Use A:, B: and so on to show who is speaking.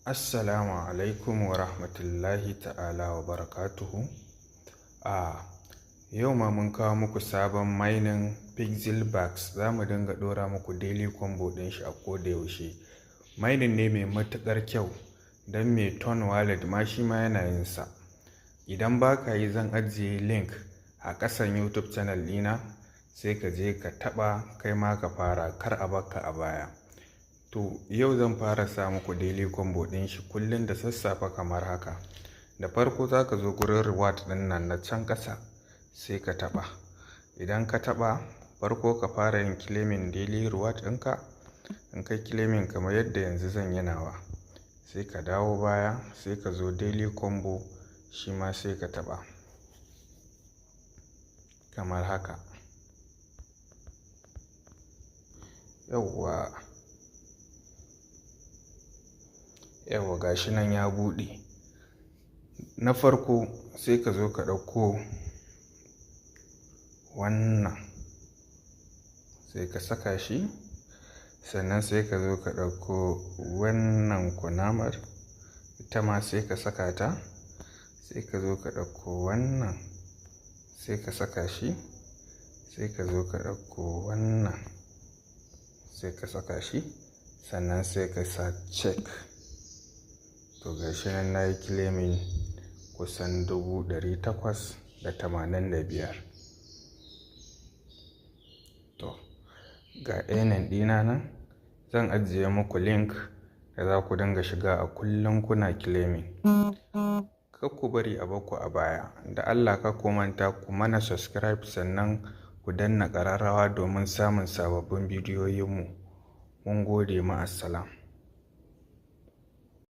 A: Assalamu alaikum wa rahmatullahi ta'ala wa barakatuhu. Yau ma mun kawo muku sabon mining Pixel Bags. Za mu dinga ɗora muku daily combo ɗin shi a koda yaushe. Mining ne mai matuƙar kyau don mai Ton Wallet ma shi ma yana yin sa. Idan ba ka yi, zan ajiye link a ƙasan YouTube channel ɗina, sai ka je ka taɓa kai ma ka fara, kar a bakka a baya. To, yau zan fara sa muku daily combo ɗin shi kullum da sassafe kamar haka. Da farko za ka zo gurin reward ɗin nan na can ƙasa, sai ka taɓa. Idan ka taɓa, farko ka fara yin claiming daily reward ɗinka. In kai claiming kamar yadda yanzu zan yi nawa, sai ka dawo baya, sai ka zo daily combo, shi ma sai ka taɓa. Kamar haka. Yauwa. Yauwa, ga shi nan ya buɗe. Na farko sai ka zo ka ɗauko wannan, sai ka saka shi. Sannan sai ka zo ka ɗauko wannan kunamar, ita ma sai ka saka ta. Sai ka zo ka ɗauko wannan, sai ka saka shi. Sai ka zo ka ɗauko wannan, sai ka saka shi. Sannan sai ka sa check. To, ga shi nan na yi claiming kusan 885,000. To, ga earning ɗina nan. Zan ajiye muku link da za ku dinga shiga a kullum kuna claiming. Kar ku bari a bakku a baya. Da Allah kar ku manta ku mana subscribe, sannan ku danna ƙararrawa domin samun sababbin bidiyoyinmu. Mun gode, ma'assalam.